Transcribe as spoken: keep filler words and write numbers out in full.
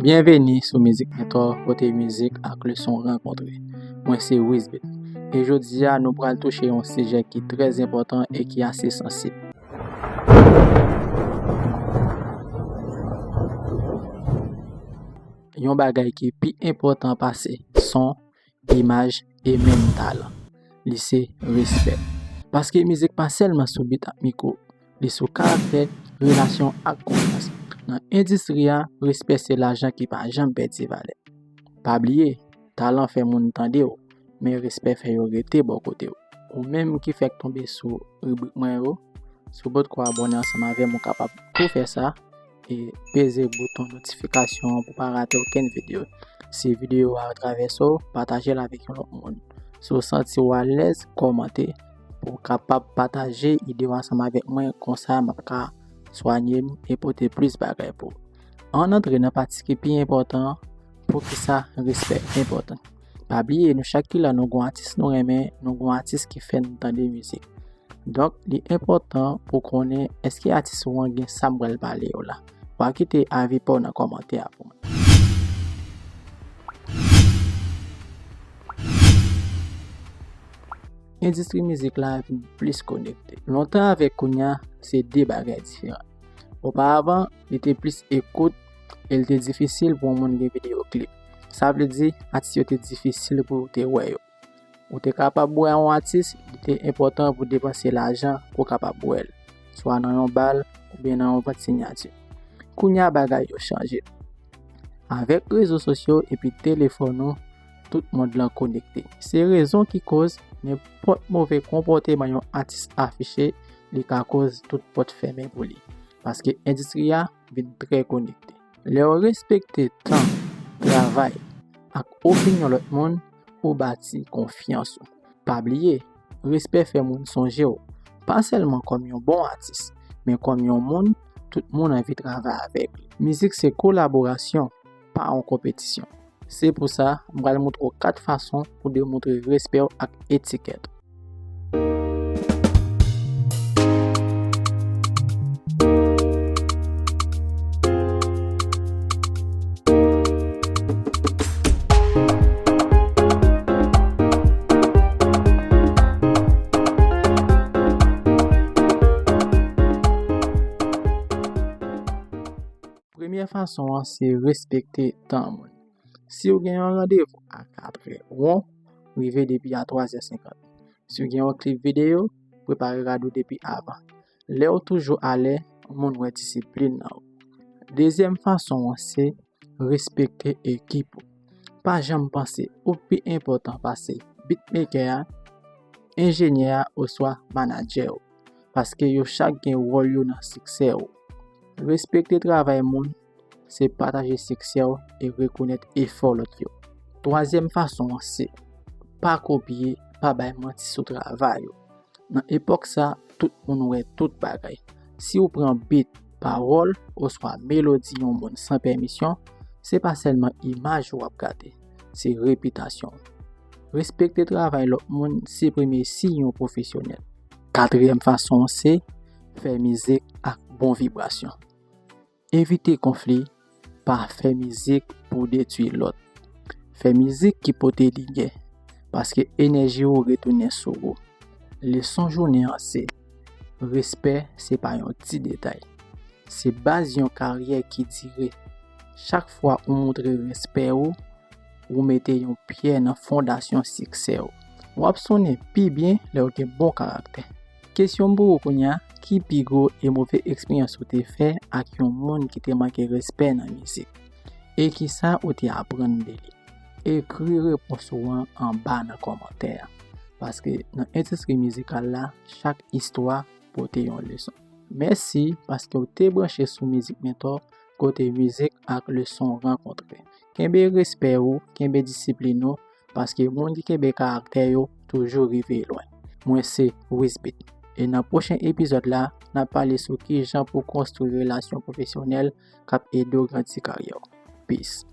Byenveni sou Mizik Mentò, kote mizik ak leson rankontre. Mwen se Wisbit. E jodi a, nou pral touche yon sijè ki trè enpòtan e ki ase sansib. Yon bagay ki pi enpòtan pase son, imaj e menm talan. Li se respè. Paske mizik pa sèlman sou bit ak mikwo. Li sou karaktè, relasyon ak konfyans. Nan endistri a, respè se lajan ki pa janm pèdi valè. Pa bliye, talan fè moun tande w, men respè fè yo rete bò kote w. Ou menm ki fèk tonbe sou ribrik mwen yo, sou bòt kou abòne ansanm avè m, ou kapab tou fè sa e peze bouton notifikasyon an pou pa rate okenn videyo. Si videyo a travèse w, pataje l avèk yon lòt moun. Si w santi w alèz, kòmante pou w kapab pataje ide w ansanm avèk mwen, konsa m ap ka swanye m e pote plis bagay pou w. Ann antre nan pati ki pi enpòtan an, poukisa respè enpòtan. Pa bliye, nou chak ki la, nou gon atis nou renmen, nou gon atis ki fè n tande mizik. Donk, li enpòtan pou konnen èske atis ou an gen sa m pral pale yo la. W a kite avi pa w nan kòmantè a pou mwen. Endistri mizik la vin plis konekte. Lontan avèk kounye a, se de bagay diferan. Oparavan, li te plis ekout e li te difisil pou yon moun gen videyo klip. Sa vle di, atis yo te difisil pou w te wè yo. Ou te kapab wè yon atis, li te enpòtan pou depanse lajan pou w kapab wè l, swa nan yon bal oubyen nan yon vant sinyati. Kounye a bagay yo chanje. Avèk rezo sosyo epi telefòn nou, tout mond lan konekte. Se rezon ki koz nenpòt move konpòteman yon atis afiche, li ka koz tout pòt fèmen pou li. Paske endistri a vin trè konekte. Lè w respekte tan, travay, ak opinyon lòt moun, ou bati konfyans ou. Pa bliye, respè fè moun sonje w, pa sèlman kòm yon bon atis, men kòm yon moun tout moun anvi travay avèk li. Mizik se kolaborasyon, pa yon konpetisyon. Se pou sa, m pral montre w kat fason pou demontre respè w ak etikèt ou. Premyè fason an se respekte tan moun. Si w gen yon randevou a katrè won, rive depi a twazè senkant. Si w gen yon klip videyo, prepare rad ou depi avan. Lè w toujou alè, moun wè disiplin nan ou. Dezyèm fason an se respekte ekip ou. Pa janm panse ou pi enpòtan pase beatmaker a, enjenyè a oswa manadjè ou, paske yo chak gen wòl yo nan siksè ou. Respekte travay moun se pataje siksè w e rekonèt efò lòt yo. Twazyèm fason an se pa kopye, pa bay manti sou travay ou. Nan epòk sa, tout moun wè tout bagay. Si w pran bit, pawòl, oswa melodi yon moun san pèmisyon, se pa sèlman imaj ou ap gate, se repitasyon w. Respekte travay lòt moun se premye siy yon pwofesyonèl. Katriyèm fason an se fè mizik ak bon vibrasyon. Evite konfli, pa fè mizik pou detwi lòt. Fè mizik ki pote linye, paske enèji ou retounen sou ou. Leson jounen an se, respè se pa yon ti detay. Se baz yon karyè ki dire. Chak fwa ou montre respè ou, ou mete yon pyè nan fondasyon siksè w. W ap sonnen pi byen lè w gen bon karaktè. Kesyon m pou ou kounye a, ki pi gwo e move eksperyans ou te fè ak yon moun ki te manke respè nan mizik? E kisa ou te aprann de li? Ekri repons ou an anba nan kòmantè a. Paske nan endistri mizikal la, chak istwa pote yon leson. Mèsi paske w te branche sou Mizik Mentò, kote mizik ak leson rankontre. Kenbe respè ou, kenbe disiplin ou, paske moun ki kenbe karaktè yo toujou rive lwen. Mwen se Wisbit. E nan pwochen epizòd la, n ap pale sou kijan pou konstwi relasyon pwofesyonèl k ap ede w grandi karyè w. Peace.